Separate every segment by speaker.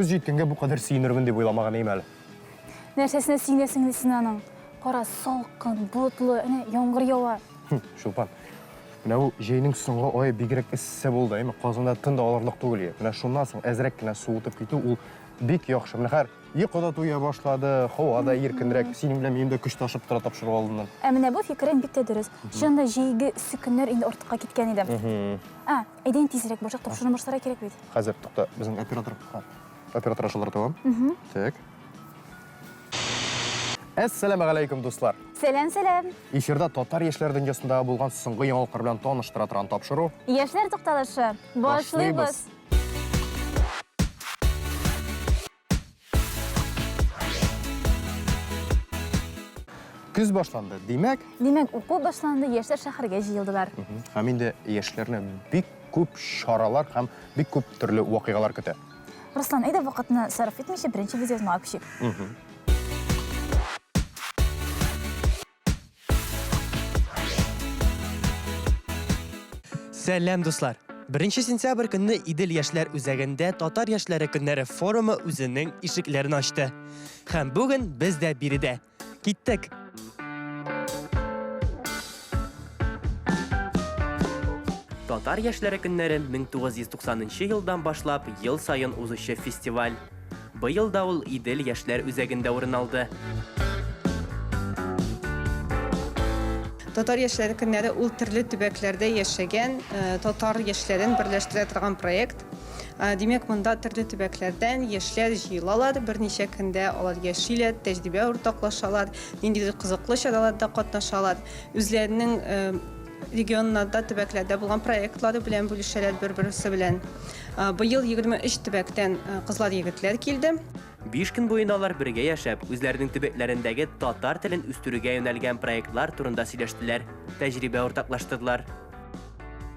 Speaker 1: Көз җиткәнгә бу кадәр сөенермен дип уйламаган идем әле.
Speaker 2: Нәрсәсенә сөенәсең инде син аның? Кара, салкын, болытлы, әнә яңгыр ява.
Speaker 1: Чулпан, менә бу җәйнең соңгы ае бигрәк эссе булды, әйме? Казанда тын да алырлык түгел иде. Менә шуннан соң әзрәк кенә суытып китү ул бик яхшы. Менә хәзер йокы да туя башлады, һава да иркенрәк. Синең белән минем дә көч ташып тора тапшыру алдыннан.
Speaker 2: Ә менә бу фикерең бик тә дөрес. Чыннан да җәйге эссе көннәр инде артыкка киткән иде. Ә, әйдә инде тизрәк башак тапшыруны башларга кирәк бит.
Speaker 1: Хәзер, тукта, безнең оператор оператор шылдыратып алам. Так. Әссәламегаләйкүм, дуслар!
Speaker 2: Сәлам, сәлам!
Speaker 1: Эфирда татар яшьләр дөньясындагы булган соңгы яңалыклар белән таныштыра торган тапшыру.
Speaker 2: Яшьләр тукталышы. Башлыйбыз!
Speaker 1: Көз башланды, димәк?
Speaker 2: Димәк, уку башланды, яшьләр шәһәргә җыелдылар.
Speaker 1: Һәм инде яшьләрне бик күп чаралар һәм бик күп төрле вакыйгалар көтә.
Speaker 2: Руслан, әйдә вакытны сарыф итмичә, беренче видеоязмага күчик.
Speaker 3: Сәлам, дуслар! 1 сентябрь көнне Идел яшьләр үзәгендә Татар яшьләре көннәре форумы үзенең ишекләрен ачты. Һәм бүген без дә биредә. Киттек! Татар яшьләре көннәре 1990 елдан башлап ел саен узучы фестиваль. Быел да ул Идел яшьләр үзәгендә урын алды.
Speaker 4: Татар яшьләре көннәре ул төрле төбәкләрдә яшәгән татар яшьләрен берләштерә торган проект. Димәк, монда төрле төбәкләрдән яшьләр җыелалар, берничә көндә алар яшиләр, тәҗрибә уртаклашалар, ниндидер кызыклы чараларда катнашалар, үзләренең регионнарда, төбәкләрдә булган проектлары белән бүлешәләр бер-берсе белән. Быел 23 төбәктән кызлар-егетләр килде.
Speaker 3: Биш көн буена алар бергә яшәп, үзләренең төбәкләрендәге татар телен үстерүгә юнәлгән проектлар турында сөйләштеләр, тәҗрибә уртаклаштырдылар.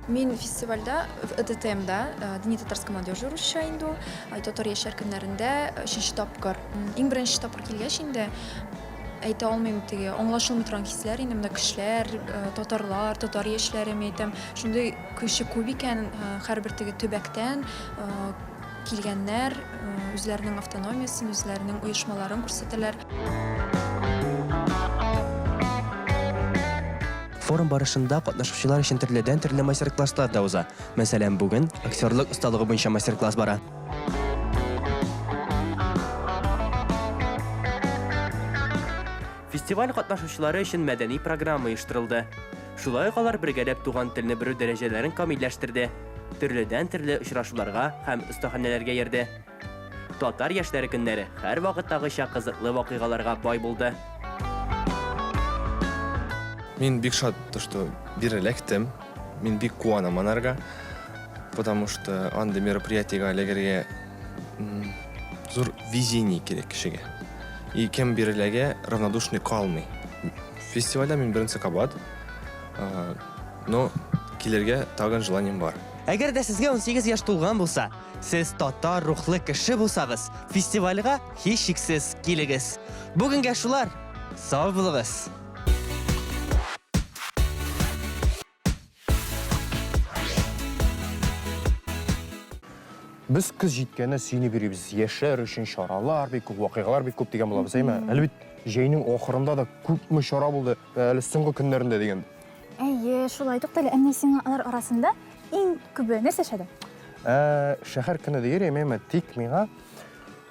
Speaker 5: Мин фестивальдә, ДТМда, Дни татарской молодежи русча инде ул, татар яшьләр көннәрендә өченче тапкыр. Иң беренче тапкыр килгәч инде, әйтә алмыйм, теге аңлашылмый торган хисләр инде, монда кешеләр, татарлар, татар яшьләре, мин әйтәм, шундый кеше күп икән, һәрбер теге төбәктән килгәннәр, үзләренең автономиясен, үзләренең оешмаларын күрсәтәләр.
Speaker 3: Форум барышында катнашучылар өчен төрледән-төрле мастер-класслар да уза. Мәсәлән, бүген актерлык осталыгы буенча мастер-класс бара. Фестиваль катнашучылары өчен мәдәни программа оештырылды. Шулай ук алар бергәләп туган телне белү дәрәҗәләрен камилләштерде, төрледән-төрле очрашуларга һәм остаханәләргә йөрде. Татар яшьләре көннәре һәрвакыттагыча кызыклы вакыйгаларга бай булды.
Speaker 6: Мин бик шат, то что бир эләктем. Мин бик куанам анарга, потому что андый мероприятиегә эләгергә зур везение кирәк кешегә. И кем бир эләгә, равнодушный калмый. Фестивальдә мин беренче кабат, но килергә тагын желанием бар.
Speaker 3: Әгәр дә сезгә 18 яшь тулган булса, Сез татар рухлы кеше булсагыз, фестивальгә һичшиксез килегез. Бүгенгә шулар. Сау булыгыз!
Speaker 1: Без көз җиткәнне сөенеп йөрибез. Яшьләр өчен чаралар бик күп, вакыйгалар бик күп дигән булабыз, әйме? Әле бит җәйнең ахырында да күпме чара булды, әле соңгы көннәрендә дигән.
Speaker 2: Әйе, шулай. Туктале, ә менә сиңа алар арасында иң күбе нәрсә ошады?
Speaker 1: Ә, шәһәр көне дигәр әмма тик миңа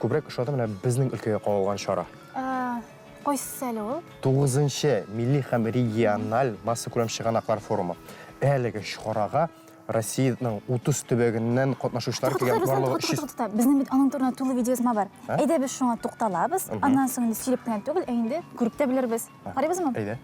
Speaker 1: күбрәк ошады менә безнең өлкәгә кагылган чара.
Speaker 2: Ә, кайсысы әле ул?
Speaker 1: Тугызынчы милли һәм региональ массакүләм чыганаклар форумы. Әлеге чарага Россиянең 30 төбәгеннән катнашучылар килгән
Speaker 2: барлыгы 300. Тукта, безнең бит аның турында тулы видеоязма бар. Әйдә без шуңа тукталабыз, аннан соң инде сөйләп кенә түгел, ә инде күреп тә белербез. Карыйбызмы?
Speaker 1: Әйдә.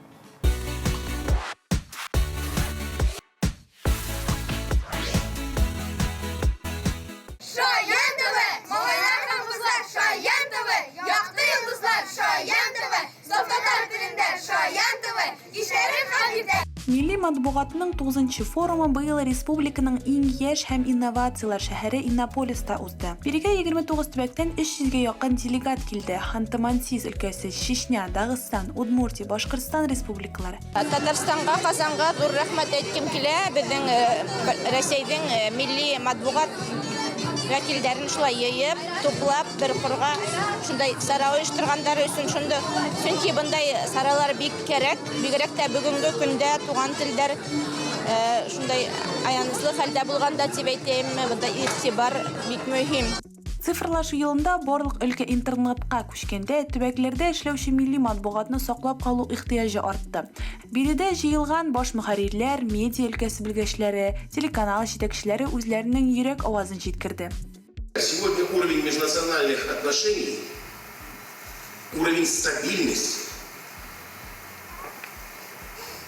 Speaker 7: Шаян ТВ! Малайлар һәм кызлар, Шаян ТВ! Якты йолдызлар, Шаян ТВ! Саф татар телендә Шаян ТВ! Кичләрен һәм иртә.
Speaker 8: Милли матбугатның тугызынчы форумы быел республиканың иң яшь һәм инновацияләр шәһәре Иннополиста узды. Бирегә 29 төбәктән 300 гә якын делегат килде, Ханты-Мансийск өлкәсе, Чечня, Дагыстан, Удмуртия, Башкортстан республикалары.
Speaker 9: Татарстанга, Казанга зур рәхмәт әйткем килә. Безнең Рәсәйнең милли матбугат вәкилдәрен шулай йыеп, туплап бер корга шундай сара оештыргандары өчен шунда. Чөнки бындай саралар бик кәрәк, бигрәк тә бүгенге көндә туган телдәр шундай аянычлы хәлдә булганда дип әйтәемме, бында игътибар бик мөһим.
Speaker 8: Цифрлашу елында барлык өлкә интернетка күчкәндә, төбәкләрдә эшләүче милли матбугатны саклап калу ихтыяҗы артты. Биредә җыелган баш мөхәррирләр, медиа өлкәсе белгечләре, телеканал җитәкчеләре үзләренең йөрәк авазын җиткерде.
Speaker 10: Сегодня уровень межнациональных отношений, уровень стабильности,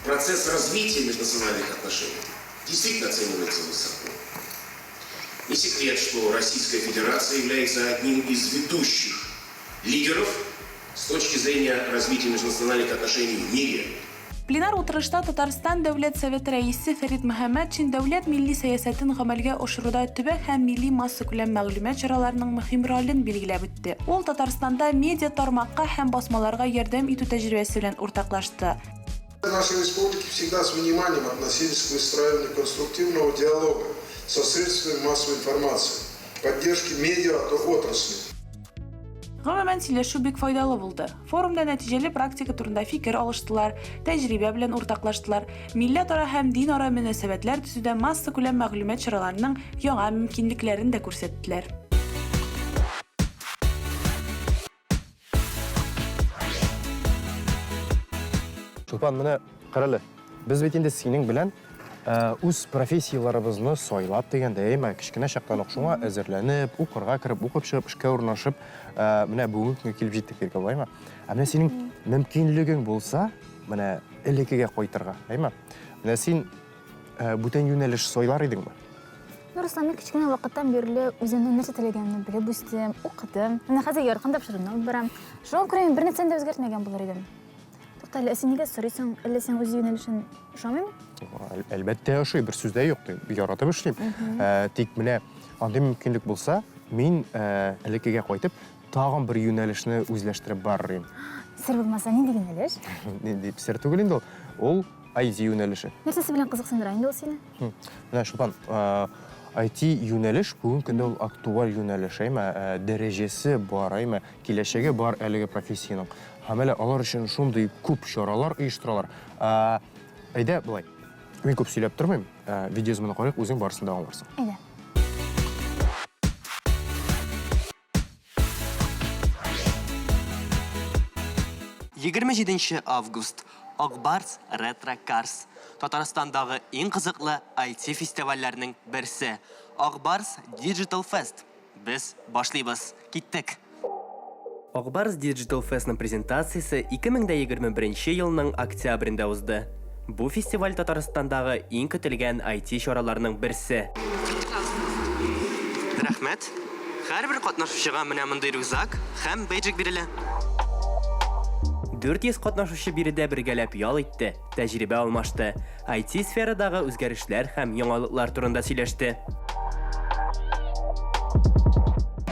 Speaker 10: процесс развития межнациональных отношений действительно оценивается высоко. Не секрет, что Российская Федерация является одним из ведущих лидеров с точки зрения развития межнациональных отношений в мире.
Speaker 8: Пленар утырышта Татарстан Дәүләт Советы Рәисе Фәрит Мөхәммәтшин дәүләт милли сәясәтен гамәлгә ашыруда төбәк һәм милли массакүләм мәгълүмат чараларының мөһим ролен билгеләп үтте. Ул Татарстанда медиа тармакка һәм басмаларга ярдәм итү тәҗрибәсе белән уртаклашты.
Speaker 11: В нашей республике всегда с вниманием относились к выстраиванию конструктивного диалога со средствами массовой информации, поддержке медиа отрасли.
Speaker 8: Гомумән, сөйләшү бик файдалы булды. Форумда нәтиҗәле практика турында фикер алыштылар, тәҗрибә белән уртаклаштылар, милләтара һәм динара мөнәсәбәтләр төзүдә массакүләм мәгълүмат чараларының яңа мөмкинлекләрен дә күрсәттеләр.
Speaker 1: Чулпан, менә карале, без бит инде синең белән э, үз профессияләребезне сайлап дигәндә, әйме, кечкенә чактан ук шуңа әзерләнеп, укырга кереп, укып чыгып, эшкә урнашып, э, менә бүгенге көнгә килеп җиттек дияргә буламы? Ә менә синең мөмкинлегең булса, менә элеккегә кайтырга, әйме? Менә син Э, бүтән юнәлеш сайлар идеңме?
Speaker 2: Ну, Руслан, мин кечкенә вакыттан бирле үземнең нәрсә теләгәнемне белеп үстем, укыдым. Менә хәзер яркын тапшыруны алып барам. Шуңа күрә мин бернәрсәне дә үзгәртмәгән булыр идем. Тукта әле, ә син нигә сорыйсың? Әллә сиңа үз юнәлешен ошамыймы?
Speaker 1: Әлбәттә ошый, бер сүз дә юк. Яратып эшлим. Э, тик менә андый мөмкинлек булса, мин э, элеккегә кайтып, тагын бер юнәлешне үзләштереп барыр идем.
Speaker 2: Сер булмаса, нинди юнәлеш?
Speaker 1: Нинди сер түгел инде ул. Ул IT юнәлеше.
Speaker 2: Нәрсәсе белән кызыксындыра инде ул сине?
Speaker 1: Менә, Чулпан, IT юнәлеш бүгенге көндә ул актуаль юнәлеш, әйме, дәрәҗәсе бар, әйме, киләчәге бар әлеге профессиянең. Һәм әле алар өчен шундый күп чаралар оештыралар. Әйдә, болай. Мин күп сөйләп тормыйм, видеоязманы карыйк, үзең барысын да аңларсың.
Speaker 2: Әйдә.
Speaker 3: 27 август. Ак Барс Ретро Карс. Татарстандагы иң кызыклы IT фестивальләрнең берсе. Ак Барс Digital Fest. Без башлыйбыз. Киттек! Ак Барс Digital Festның презентациясе 2021 елның октябрендә узды. Бу фестиваль Татарстандагы иң көтелгән IT чараларның берсе. Рәхмәт. Һәрбер катнашучыга менә мондый рюкзак һәм бейджик бирелә. 400 катнашучы биредә бергәләп ял итте, тәҗрибә алмашты, IT сферадагы үзгәрешләр һәм яңалыклар турында сөйләште.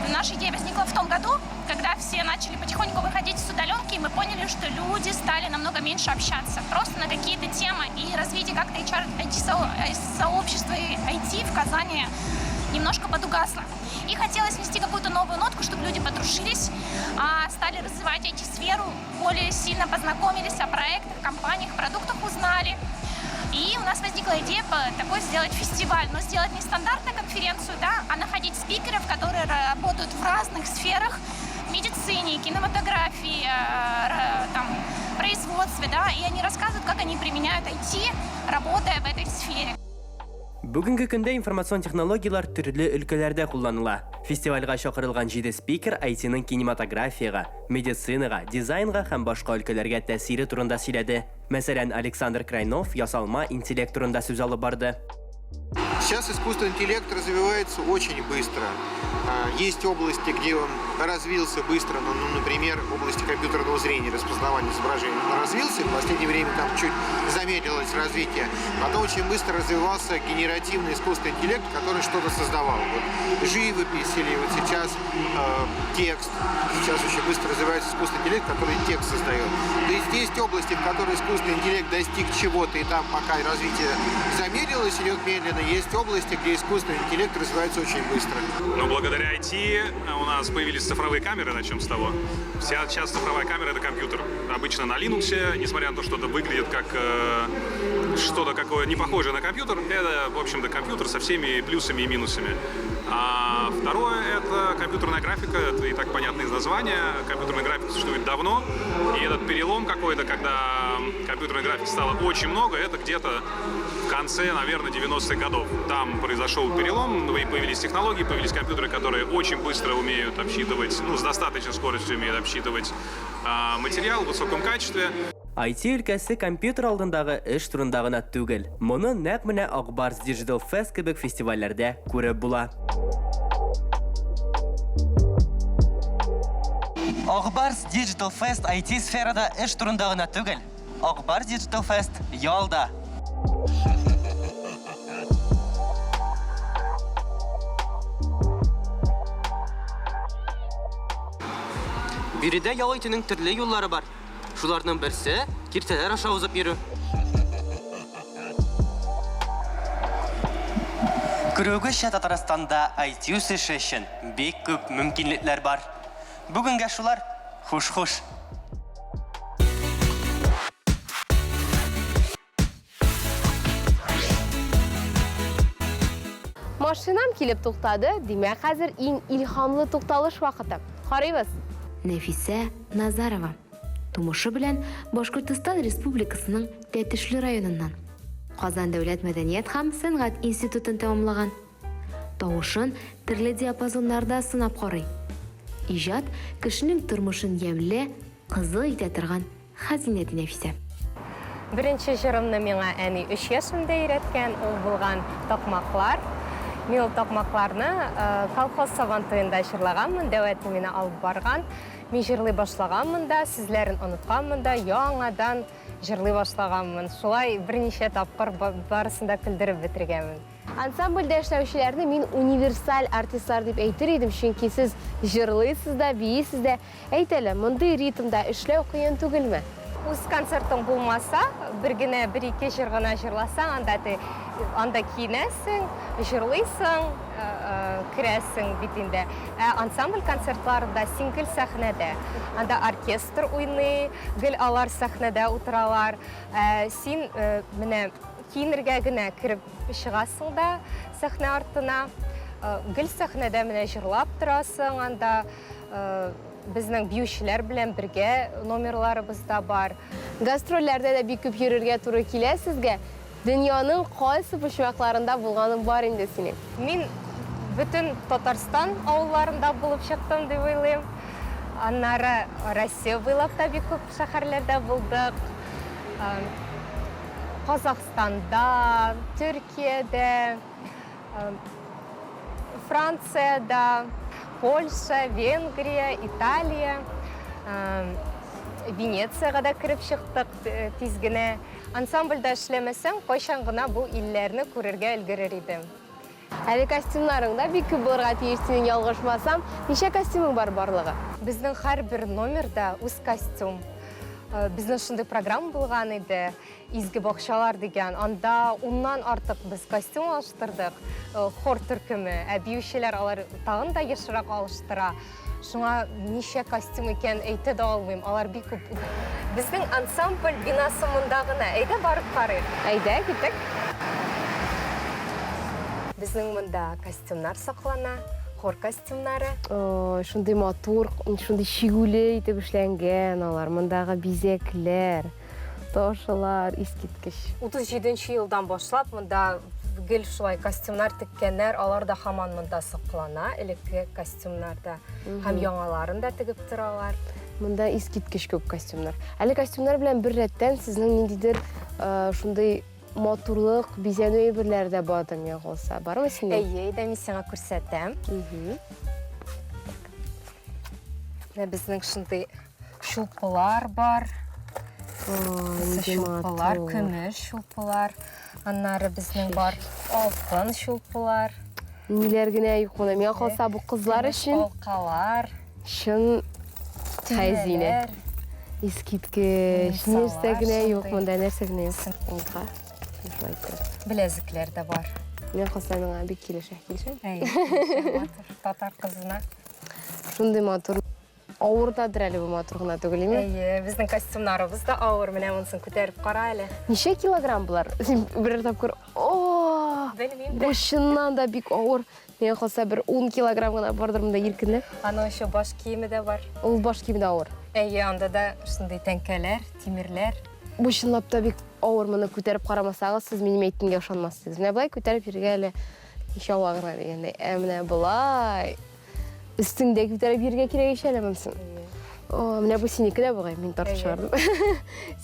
Speaker 12: Наша идея возникла в том году, когда все начали потихоньку выходить с удаленки, и мы поняли, что люди стали намного меньше общаться, просто на какие-то темы, и развитие как-то HR, IT-сообщества и IT в Казани немножко подугасло. И хотелось внести какую-то новую нотку, чтобы люди подружились, стали развивать IT-сферу, более сильно познакомились о проектах, компаниях, продуктах узнали. И у нас возникла идея такой сделать фестиваль, но сделать не стандартную конференцию, да, а находить спикеров, которые работают в разных сферах, медицине, кинематографии, там, производстве, да, и они рассказывают, как они применяют IT, работая в этой сфере.
Speaker 3: Бүгенге көндә информацион технологияләр төрле өлкәләрдә кулланыла. Фестивальгә чакырылган җиде спикер IT-ның кинематографиягә, медицинага, дизайнга һәм башка өлкәләргә тәэсире турында сөйләде. Мәсәлән, Александр Крайнов ясалма интеллект турында сүз алып барды.
Speaker 13: Сейчас искусственный интеллект развивается очень быстро. Есть области, где он развился быстро, ну, ну, например, в области компьютерного зрения, распознавания изображений. Он развился, в последнее время там чуть замедлилось развитие. Потом очень быстро развивался генеративный искусственный интеллект, который что-то создавал. Вот живопись или вот сейчас текст. Сейчас очень быстро развивается искусственный интеллект, который текст создает. То есть есть области, в которых искусственный интеллект достиг чего-то, и там пока развитие замедлилось, идет медленно. Есть области, где искусственный интеллект развивается очень быстро.
Speaker 14: Но благодаря IT у нас появились цифровые камеры, начнем с того. Вся сейчас цифровая камера — это компьютер. Обычно на Linux, несмотря на то, что это выглядит как что-то какое не похожее на компьютер, это, в общем-то, компьютер со всеми плюсами и минусами. А второе — это компьютерная графика, это и так понятно из названия. Компьютерная графика существует давно, и этот перелом какой-то, когда компьютерной графики стало очень много, это где-то в конце, наверное, 90-х годов. Там произошел перелом, появились технологии, появились компьютеры, которые очень быстро умеют обсчитывать, ну, с достаточной скоростью умеют обсчитывать материал в высоком качестве.
Speaker 3: IT өлкәсе компьютер алдындагы эш турында гына түгел. Моны нәкъ менә Ак Барс Digital Fest кебек фестивальләрдә күреп була.
Speaker 15: Ак Барс Digital Fest IT сферада эш турында гына түгел. Ак Барс Digital Fest ялда.
Speaker 3: Биредә ял итүнең төрле юллары бар. Шуларның берсе, киртәләр аша узып йөрү. Күрүегезчә, Татарстанда IT үсеше өчен бик күп мөмкинлекләр бар. Бүгенгә шулар. Хуш-хуш!
Speaker 16: Машинам килеп туктады, димәк, хәзер иң илһамлы тукталыш вакыты. Карыйбыз.
Speaker 17: Нәфисә Назарова. Тумышы белән Башкортостан Республикасының Тәтешле районыннан. Казан дәүләт мәдәният һәм сәнгать институтын тәмамлаган. Тавышын төрле диапазоннарда сынап карый. Иҗат кешенең тормышын ямьле, кызык итә торган Хәзинә, ди Нәфисә.
Speaker 18: Беренче җырымны миңа әни өч яшемдә өйрәткән, ул булган Такмаклар. Мин ул такмакларны колхоз сабантуенда җырлаганмын, дәү әти мине алып барган. Мин җырлый башлаганмын да, сүзләрен онытканмын да, яңадан җырлый башлаганмын. Шулай берничә тапкыр барысын да көлдереп бетергәнмен.
Speaker 16: Ансамбльдә эшләүчеләрне мин универсаль артистлар дип әйтер идем, чөнки сез җырлыйсыз да, биисез дә. Әйт әле, мондый ритмда эшләү кыен түгелме?
Speaker 18: Үз концертың булмаса, бер генә, бер-ике җыр гына җырласаң, анда ты анда киенәсең, җырлыйсың, керәсең бит инде. Ә ансамбль концертларында син гел сәхнәдә. Анда оркестр уйный, гел алар сәхнәдә утыралар. Ә син менә киенергә генә кереп чыгасың да сәхнә артына. Гел сәхнәдә менә җырлап торасың анда. Безнең биючеләр белән бергә номерларыбыз да бар.
Speaker 16: Гастрольләрдә дә бик күп йөрергә туры килә сезгә. Дөньяның кайсы почмакларында булганың бар инде синең?
Speaker 18: Мин бөтен Татарстан авылларында булып чыктым дип уйлыйм. Аннары Россия буйлап та бик күп шәһәрләрдә булдык. Казахстанда, Төркиядә, Франциядә, Польша, Венгрия, Италия, Венециягә дә кереп чыктык тиз генә. Ансамбльдә эшләмәсәм, кайчан гына бу илләрне күрергә өлгерер идем.
Speaker 16: Әле костюмнарың да бик күп булырга тиеш синең, ялгышмасам. Ничә костюмың бар барлыгы?
Speaker 18: Безнең һәрбер номерда үз костюм. Безнең шундый программа булган иде. Изге бакчалар дигән, анда уннан артык без костюм алыштырдык, хор төркеме, ә биючеләр алар тагын да ешрак алыштыра. Шуңа ничә костюм икәнен әйтә дә алмыйм, алар бик күп. Безнең ансамбль бинасы монда гына, әйдә барып карыйк.
Speaker 16: Әйдә, киттек.
Speaker 18: Безнең монда костюмнар саклана, хор костюмнары.
Speaker 16: Ой, шундый матур, шундый чигүле итеп эшләнгән алар, мондагы бизәкләр. Ташылар, искиткеч.
Speaker 18: 37 нче елдан башлап монда гел шулай костюмнар теккәннәр, алар да һаман монда саклана, элекке костюмнар да һәм яңаларын да тегеп торалар.
Speaker 16: Монда искиткеч күп костюмнар. Әле костюмнар белән бер рәттән сезнең ниндидер шундый матурлык, бизәнү әйберләре дә бардыр миңа калса. Бармы синең?
Speaker 18: Әйе, әйдә мин сиңа күрсәтәм. Менә безнең шундый Чулпылар бар. Чулпылар, көмеш чулпылар. Аннары безнең бар алтын чулпылар.
Speaker 16: Ниләр генә юк монда. Миңа калса бу кызлар өчен.
Speaker 18: Алкалар.
Speaker 16: Чын хәзинә. Искиткеч. Нәрсә генә юк монда, нәрсә генә юк. Алка.
Speaker 18: Беләзекләр дә бар.
Speaker 16: Миңа калса, миңа бик килешә. Килешә?
Speaker 18: Әйе, килешә, матур. Татар кызына.
Speaker 16: Шундый матур. Авыр дадыр әле бу матур гына түгел, име?
Speaker 18: Әйе, безнең костюмнарыбыз да авыр. Менә монысын күтәреп кара әле.
Speaker 16: Ничә килограмм болар? Син берәр тапкыр, о!
Speaker 18: Белмим
Speaker 16: Бу чыннан да бик авыр. Миңа калса бер 10 килограмм гына бардыр монда иркенләп.
Speaker 18: Аның еще баш киеме дә бар.
Speaker 16: Ул баш киеме дә авыр.
Speaker 18: Әйе, анда да шундый тәңкәләр, тимерләр.
Speaker 16: Бу чынлап та бик авыр, моны күтәреп карамасагыз, сез минем әйткәнгә ышанмассыз. Менә болай күтәреп йөрергә әле ничава гына дигәндәй. Ә менә болай Өстеңдә күтәреп йөрергә кирәк ич әле монысын. О, менә бу синеке дә бугай, мин тартып чыгардым.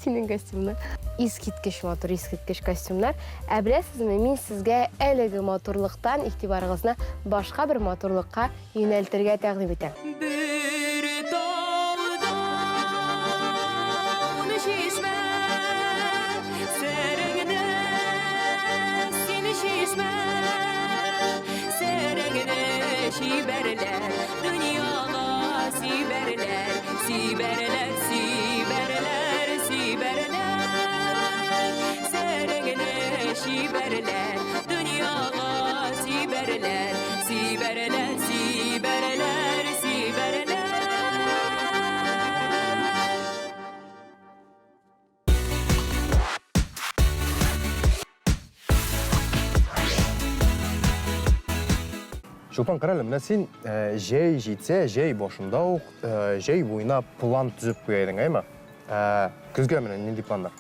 Speaker 16: Синең костюмны. Искиткеч матур, искиткеч костюмнар. Ә беләсезме, мин сезгә әлеге матурлыктан игътибарыгызны башка бер матурлыкка юнәлтергә тәкъдим итәм.
Speaker 7: Бер талдан чишмә, сереңне син чишмә, сереңне чибәрләр, дөньяга сибәрләр, сибәрләр, сибәрләр, сибәрләр, сереңне чибәрләр, дөньяга сибәрләр, сибәрләр, сибәрләр, сибәрләр.
Speaker 1: Чулпан, кара әле, менә син э, җәй җитсә, җәй башында ук, э, җәй буена план төзеп куя идең, әйме? Э, көзгә менә нинди планнар?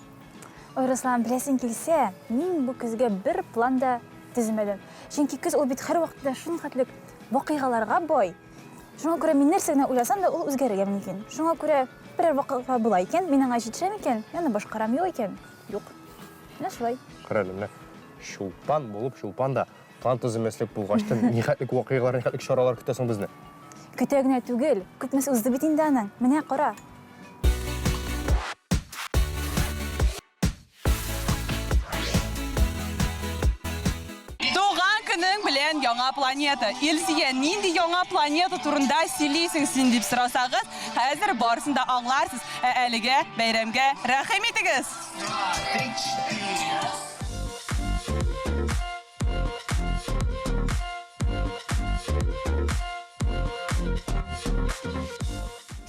Speaker 2: Ой, Руслан, беләсең килсә, мин бу көзгә бер план да төземәдем. Чөнки көз ул бит һәрвакытта шуның хәтле вакыйгаларга бай. Шуңа күрә мин нәрсә генә уйласам да, ул үзгәрергә мөмкин. Шуңа күрә берәр вакыйга була икән, мин аңа җитешәм икән, мин аны башкарам, юк икән, юк. Менә шулай.
Speaker 1: Кара әле, менә Чулпан булып, Чулпан да план төземәслек булгач та, нихәтлек вакыйгалар, нихәтлек чаралар көтә соң безне?
Speaker 2: Көтә генә түгел, күпмесе узды бит инде аның. Менә кара.
Speaker 19: Туган көнең белән яңа планета. Илсөя, нинди яңа планета турында сөйлисең син дип сорасагыз, хәзер барысын да аңларсыз. Ә әлегә бәйрәмгә рәхим итегез!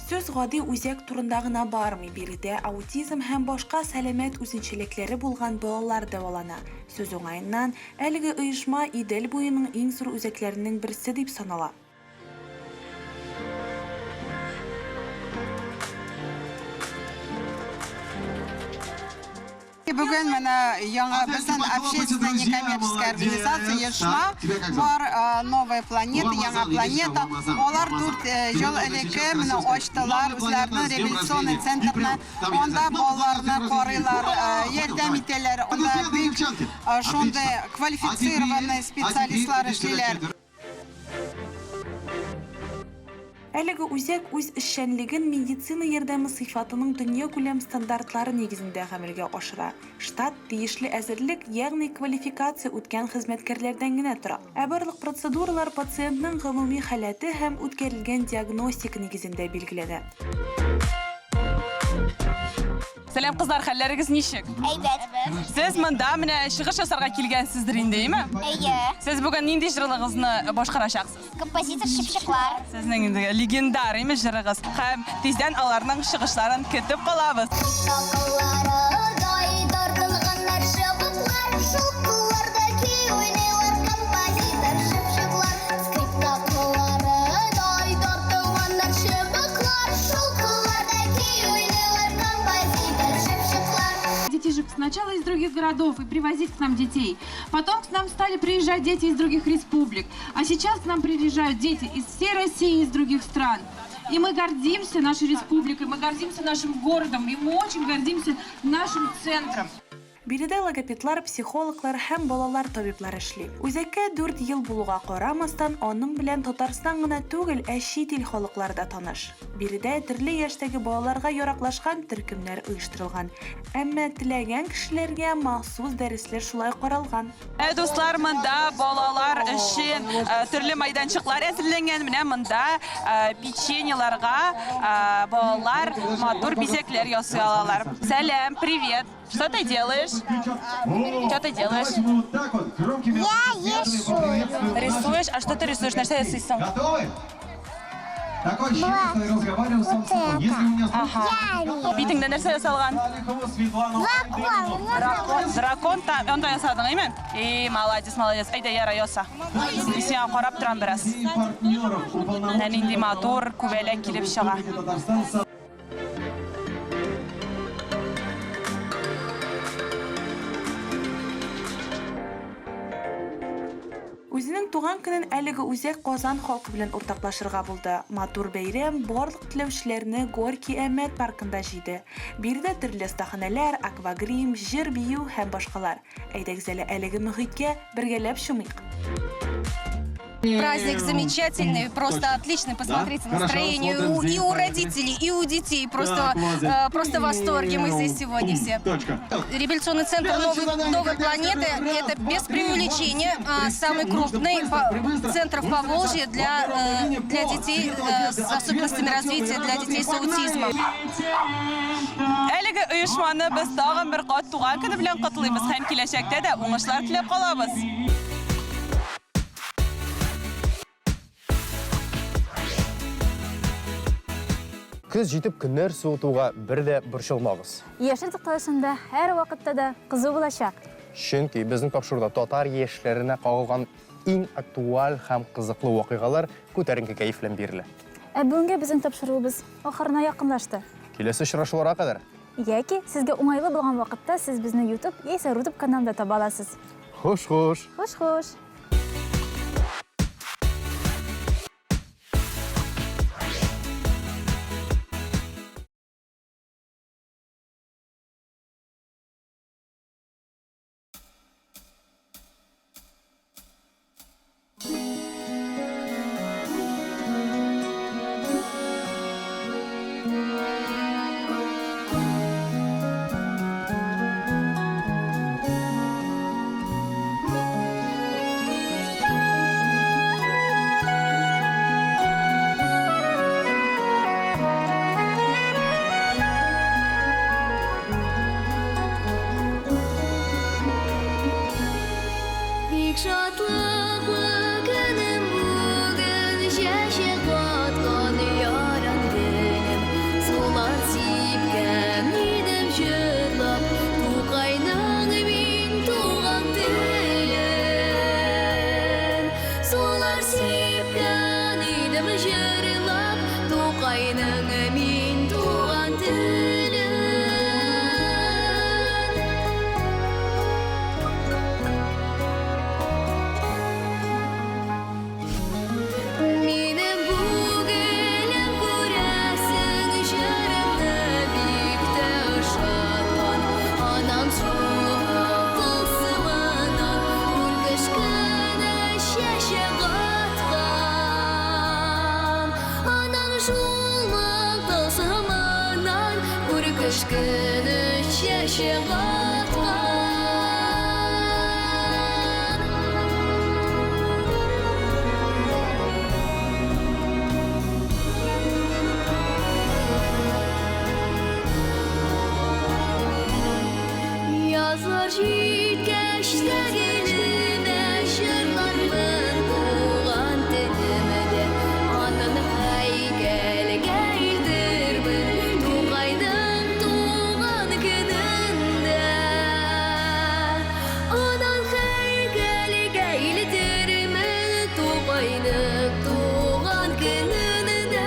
Speaker 8: Сүз гади үзәк турында гына бармый, биредә аутизм һәм башка сәламәт үзенчәлекләре булган балалар дәвалана. Сүз уңаеннан, әлеге оешма Идел буеның иң зур үзәкләренең берсе дип санала.
Speaker 20: Бүген менә яңа безнең общественная некоммерческая организация оешма бар, Новая планета, яңа планета. Алар дүрт ел элекке менә ачтылар үзләренең реабилитационный центрны. Анда балаларны карыйлар, ярдәм итәләр. Анда бик шундый квалифицированный специалистлар эшлиләр.
Speaker 8: Әлеге үзәк үз эшчәнлеген медицина ярдәме сыйфатының дөньякүләм стандартлары нигезендә гамәлгә ашыра. Штат тиешле әзерлек, ягъни квалификация үткән хезмәткәрләрдән генә тора. Ә барлык процедуралар пациентның гомуми халәте һәм үткәрелгән диагностика нигезендә билгеләнә.
Speaker 19: Сәлам, кызлар, хәлләрегез ничек?
Speaker 7: Әйбәт.
Speaker 19: Сез монда менә чыгыш ясарга килгәнсездер инде, әйеме?
Speaker 7: Әйе.
Speaker 19: Сез бүген нинди җырлыгызны башкарачаксыз?
Speaker 7: Композитор чыпчыклар.
Speaker 19: Сезнең инде легендар, әйеме, җырыгыз. Һәм тиздән аларның чыгышларын көтеп калабыз.
Speaker 7: Такылларыдай тартылганнар чыбыклар, шул кулларда көй уйныйлар композитор чыпчыклар. Скрипкакылларыдай тартылганнар чыбыклар, шул кулларда көй уйныйлар композитор чыпчыклар.
Speaker 21: Детишек сначала из других городов и привозить к нам детей. Потом к нам стали приезжать дети из других республик. А сейчас к нам приезжают дети из всей России, из других стран. И мы гордимся нашей республикой, мы гордимся нашим городом, и мы очень гордимся нашим центром.
Speaker 8: Биредә логопедлар, психологлар һәм балалар табиблары эшли. Үзәккә дүрт ел булуга карамастан, аның белән Татарстан гына түгел, ә чит ил халыклары да таныш. Биредә төрле яшьтәге балаларга яраклашкан төркемнәр оештырылган. Әмма теләгән кешеләргә махсус дәресләр шулай каралган.
Speaker 19: Ә, дуслар, монда балалар өчен э, төрле майданчыклар әзерләнгән. Менә монда э, печеньеларга э, балалар матур бизәкләр ясый алалар. Сәлам, привет! Что ты делаешь? Что ты делаешь?
Speaker 7: Я рисую.
Speaker 19: Рисуешь? А что ты рисуешь? Нәрсә ясыйсың?
Speaker 4: Готовы? Такое ощущение, что я разговариваю сам с собой. Если у меня
Speaker 19: Ага. Битеңдә нәрсә ясалган?
Speaker 7: Дракон.
Speaker 19: Дракон. Дракон та, анда ясадың, әйме? И, молодец, молодец. Әйдә, яра, яса. Мин сиңа карап торам бераз. Менә нинди матур күбәләк килеп чыга.
Speaker 8: Үзенең туган көнен әлеге үзәк Казан халкы белән уртаклашырга булды. Матур бәйрәм барлык теләүчеләрне Горький-Әмәт паркында җыйды. Биредә төрле остаханәләр, аквагрим, җыр-бию һәм башкалар. Әйдәгез әле әлеге мохиткә бергәләп чумыйк.
Speaker 22: Праздник замечательный, просто отличный. Посмотрите,
Speaker 4: Да? Хорошо,
Speaker 22: настроение
Speaker 4: смотрим
Speaker 22: у,
Speaker 4: здесь,
Speaker 22: и у
Speaker 4: поехали.
Speaker 22: родителей, и у детей. Просто,
Speaker 4: Так, молодец.
Speaker 22: просто в восторге мы здесь сегодня все.
Speaker 4: Точка.
Speaker 22: Реабилитационный центр новой планеты – это без преувеличения самый крупный центр в Поволжье для детей с особенностями развития, для детей с аутизмом.
Speaker 19: Әлеге оешманы без тагын бер кат туган көне белән котлыйбыз һәм киләчәктә дә уңышлар теләп калабыз.
Speaker 1: Көз җитеп көннәр суытуга бер дә борчылмагыз.
Speaker 2: Яшел тукталышында һәр вакытта да кызу булачак.
Speaker 1: Чөнки безнең тапшыруда татар яшьләренә кагылган иң актуаль һәм кызыклы вакыйгалар күтәренке кәеф белән бирелә.
Speaker 2: Ә бүгенге безнең тапшыруыбыз ахырына якынлашты.
Speaker 1: Киләсе очрашуларга кадәр.
Speaker 2: Яки сезгә уңайлы булган вакытта сез безне YouTube яисә Рутуб каналында таба аласыз.
Speaker 1: Хуш-хуш.
Speaker 2: Хуш-хуш.
Speaker 7: Бик шатлыклы көнем бүген, чәчәк аткан яран гөлем. Сулар сипкән идем җырлап, Тукайның мин туган телен. Сулар сипкән идем җырлап, Тукайның мин туган телен. Минем бу гөлем күрәсең, җырымны бик тә ошаткан. Анам шул тылсымыннан күркәч кенә чәчәк аткан. Анам шул тылсымыннан күркәч кенә чәчәк аткан. Язлар җиткәч тә гелемә җырлармын туган телемдә. Аннан һәйкәлгә илтермен Тукайның туган көнендә. Аннан һәйкәлгә илтермен Тукайның туган көнендә.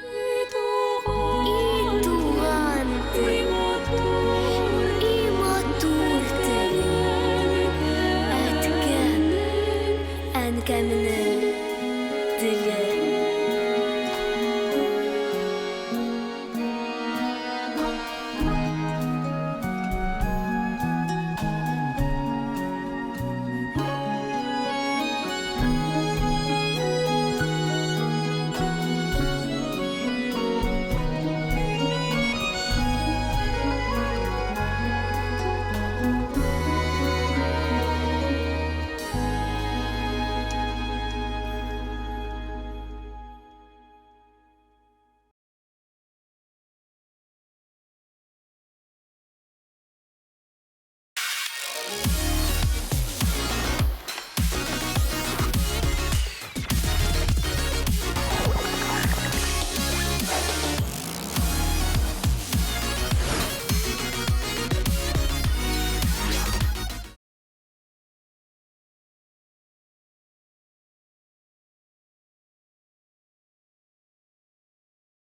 Speaker 7: И туган тел, и матур тел, әткәм, әнкәмнең.